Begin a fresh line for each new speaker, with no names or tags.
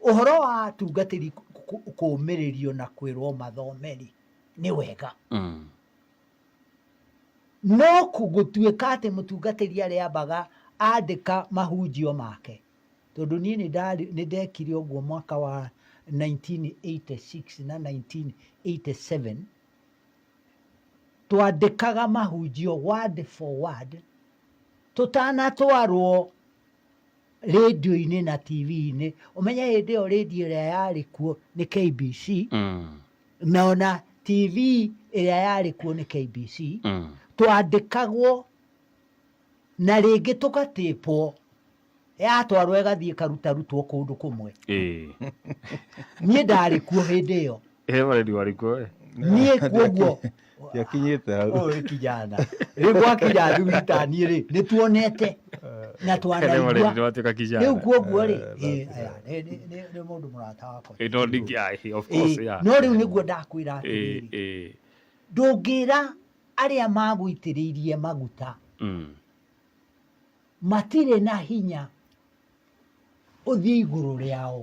Ũhoro wa atungatĩri kũũmĩrĩrio na kwĩrwo mathome-rĩ, nĩ wega. No gũtuĩka atĩ mũtungatĩri arĩambaga andĩka mahunjio make, tondũ niĩ nĩ ndekire ũguo mwaka wa 1986 na 1987, twandĩkaga mahunjio word for word tũtanatwarwo rĩndiũ-inĩ na TV-inĩ. Ũmenye hĩndĩ ĩyo rĩndiũ ĩrĩa yarĩ kuo nĩ KBC, na ona TV ĩrĩa yarĩ kuo nĩ KBC. Twandĩkagwo na rĩngĩ tũgatĩpwo, yatwarwo ĩgathiĩ ĩkarutarutwo kũndũ kũmwe. Niĩ ndarĩ kuo hĩndĩ ĩyo.
Reverend warĩ kuo we?
Niĩ kuoguo
Ndiakinyĩte hau.
Ũyũ nĩ kijana rĩu gwakinya athuri ta niĩ rĩ, nĩ tuonete na twanaigua.
Reverend nĩwatuĩka kijana.
Rĩu kuoguo rĩ,
Eh,
aya, nĩ mũndũ mũrata wakwa.
No ndingĩ, of course, yeah.
No rĩu nĩguo ndakwĩra atĩrĩrĩ, ndũngĩra arĩa magũitĩrĩirie maguta matirĩ na hinya ũthiĩ igũrũ rĩao.